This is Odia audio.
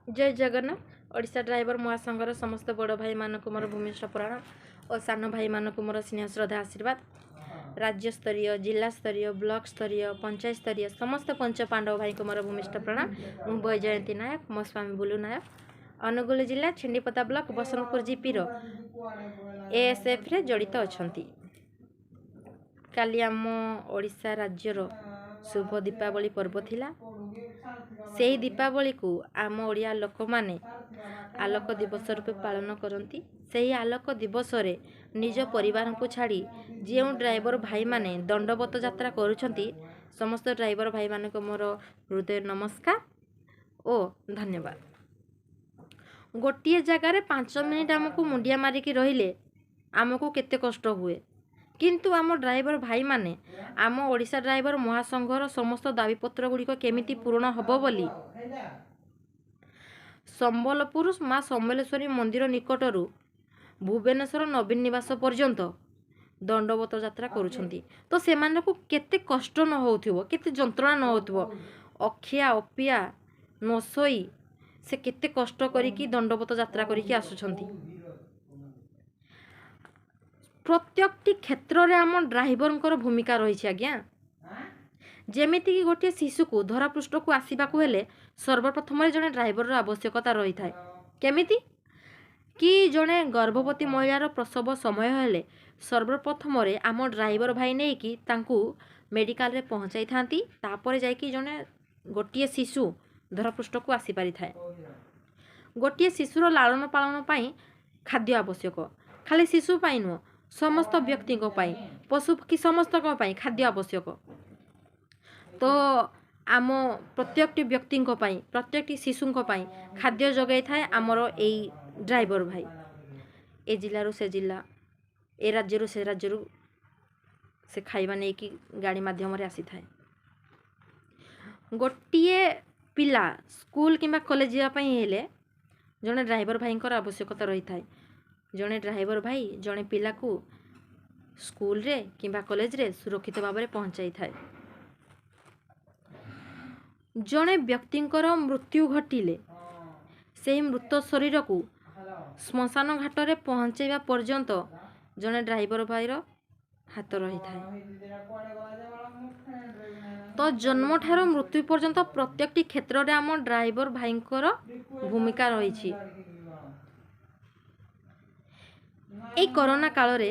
ଜୟ ଜଗନ୍ନାଥ। ଓଡ଼ିଶା ଡ୍ରାଇଭର ମହାସଂଘର ସମସ୍ତ ବଡ଼ ଭାଇମାନଙ୍କୁ ମୋର ଭୂମିଷ୍ଠ ପ୍ରଣାମ ଓ ସାନ ଭାଇମାନଙ୍କୁ ମୋର ସ୍ନେହ, ଶ୍ରଦ୍ଧା, ଆଶୀର୍ବାଦ। ରାଜ୍ୟସ୍ତରୀୟ, ଜିଲ୍ଲାସ୍ତରୀୟ, ବ୍ଲକ ସ୍ତରୀୟ, ପଞ୍ଚାୟତ ସ୍ତରୀୟ ସମସ୍ତ ପଞ୍ଚ ପାଣ୍ଡବ ଭାଇଙ୍କୁ ମୋର ଭୂମିଷ୍ଠ ପ୍ରଣାମ। ମୁଁ ବୈଜୟନ୍ତୀ ନାୟକ, ମୋ ସ୍ୱାମୀ ବୁଲୁ ନାୟକ, ଅନୁଗୁଳ ଜିଲ୍ଲା ଛେଣ୍ଡିପଦା ବ୍ଲକ ବସନ୍ତପୁର ଜିପିର ଏଏସ୍ଏଫ୍ରେ ଜଡ଼ିତ ଅଛନ୍ତି। କାଲି ଆମ ଓଡ଼ିଶା ରାଜ୍ୟର ଶୁଭ ଦୀପାବଳି ପର୍ବ ଥିଲା। ସେହି ଦୀପାବଳିକୁ ଆମ ଓଡ଼ିଆ ଲୋକମାନେ ଆଲୋକ ଦିବସ ରୂପେ ପାଳନ କରନ୍ତି। ସେହି ଆଲୋକ ଦିବସରେ ନିଜ ପରିବାରଙ୍କୁ ଛାଡ଼ି ଯେଉଁ ଡ୍ରାଇଭର ଭାଇମାନେ ଦଣ୍ଡବତ ଯାତ୍ରା କରୁଛନ୍ତି, ସମସ୍ତ ଡ୍ରାଇଭର ଭାଇମାନଙ୍କୁ ମୋର ହୃଦୟ ନମସ୍କାର ଓ ଧନ୍ୟବାଦ। ଗୋଟିଏ ଜାଗାରେ 5 ମିନିଟ୍ ଆମକୁ ମୁଣ୍ଡିଆ ମାରିକି ରହିଲେ ଆମକୁ କେତେ କଷ୍ଟ ହୁଏ, କିନ୍ତୁ ଆମ ଡ୍ରାଇଭର ଭାଇମାନେ ଆମ ଓଡ଼ିଶା ଡ୍ରାଇଭର ମହାସଂଘର ସମସ୍ତ ଦାବିପତ୍ର ଗୁଡ଼ିକ କେମିତି ପୂରଣ ହେବ ବୋଲି ସମ୍ବଲପୁର ମା ସମଲେଶ୍ୱରୀ ମନ୍ଦିର ନିକଟରୁ ଭୁବନେଶ୍ୱର ନବୀନ ନିବାସ ପର୍ଯ୍ୟନ୍ତ ଦଣ୍ଡବତ ଯାତ୍ରା କରୁଛନ୍ତି। ତ ସେମାନଙ୍କୁ କେତେ କଷ୍ଟ ନ ହେଉଥିବ, କେତେ ଯନ୍ତ୍ରଣା ନ ହେଉଥିବ, ଅଖିଆ ଅପିଆ ନ ଶୋଇ ସେ କେତେ କଷ୍ଟ କରିକି ଦଣ୍ଡବତ ଯାତ୍ରା କରିକି ଆସୁଛନ୍ତି। ପ୍ରତ୍ୟେକଟି କ୍ଷେତ୍ରରେ ଆମ ଡ୍ରାଇଭରଙ୍କର ଭୂମିକା ରହିଛି ଆଜ୍ଞା। ଯେମିତିକି ଗୋଟିଏ ଶିଶୁକୁ ଧରାପୃଷ୍ଠକୁ ଆସିବାକୁ ହେଲେ ସର୍ବପ୍ରଥମରେ ଜଣେ ଡ୍ରାଇଭରର ଆବଶ୍ୟକତା ରହିଥାଏ। କେମିତି କି ଜଣେ ଗର୍ଭବତୀ ମହିଳାର ପ୍ରସବ ସମୟ ହେଲେ ସର୍ବପ୍ରଥମରେ ଆମ ଡ୍ରାଇଭର ଭାଇ ନେଇକି ତାଙ୍କୁ ମେଡ଼ିକାଲରେ ପହଞ୍ଚାଇଥାନ୍ତି, ତାପରେ ଯାଇକି ଜଣେ ଗୋଟିଏ ଶିଶୁ ଧରାପୃଷ୍ଠକୁ ଆସିପାରିଥାଏ। ଗୋଟିଏ ଶିଶୁର ଲାଳନ ପାଳନ ପାଇଁ ଖାଦ୍ୟ ଆବଶ୍ୟକ। ଖାଲି ଶିଶୁ ପାଇଁ ନୁହଁ, ସମସ୍ତ ବ୍ୟକ୍ତିଙ୍କ ପାଇଁ, ପଶୁ ପକ୍ଷୀ ସମସ୍ତଙ୍କ ପାଇଁ ଖାଦ୍ୟ ଆବଶ୍ୟକ। ତ ଆମ ପ୍ରତ୍ୟେକଟି ବ୍ୟକ୍ତିଙ୍କ ପାଇଁ, ପ୍ରତ୍ୟେକଟି ଶିଶୁଙ୍କ ପାଇଁ ଖାଦ୍ୟ ଯୋଗାଇଥାଏ ଆମର ଏଇ ଡ୍ରାଇଭର ଭାଇ। ଏ ଜିଲ୍ଲାରୁ ସେ ଜିଲ୍ଲା, ଏ ରାଜ୍ୟରୁ ସେ ରାଜ୍ୟରୁ ସେ ଖାଇବା ନେଇକି ଗାଡ଼ି ମାଧ୍ୟମରେ ଆସିଥାଏ। ଗୋଟିଏ ପିଲା ସ୍କୁଲ କିମ୍ବା କଲେଜ ଯିବା ପାଇଁ ହେଲେ ଜଣେ ଡ୍ରାଇଭର ଭାଇଙ୍କର ଆବଶ୍ୟକତା ରହିଥାଏ। ଜଣେ ଡ୍ରାଇଭର ଭାଇ ଜଣେ ପିଲାକୁ ସ୍କୁଲରେ କିମ୍ବା କଲେଜରେ ସୁରକ୍ଷିତ ଭାବରେ ପହଞ୍ଚାଇଥାଏ। ଜଣେ ବ୍ୟକ୍ତିଙ୍କର ମୃତ୍ୟୁ ଘଟିଲେ ସେହି ମୃତ ଶରୀରକୁ ଶ୍ମଶାନ ଘାଟରେ ପହଞ୍ଚାଇବା ପର୍ଯ୍ୟନ୍ତ ଜଣେ ଡ୍ରାଇଭର ଭାଇର ହାତ ରହିଥାଏ। ତ ଜନ୍ମଠାରୁ ମୃତ୍ୟୁ ପର୍ଯ୍ୟନ୍ତ ପ୍ରତ୍ୟେକଟି କ୍ଷେତ୍ରରେ ଆମ ଡ୍ରାଇଭର ଭାଇଙ୍କର ଭୂମିକା ରହିଛି। ଏଇ କରୋନା କାଳରେ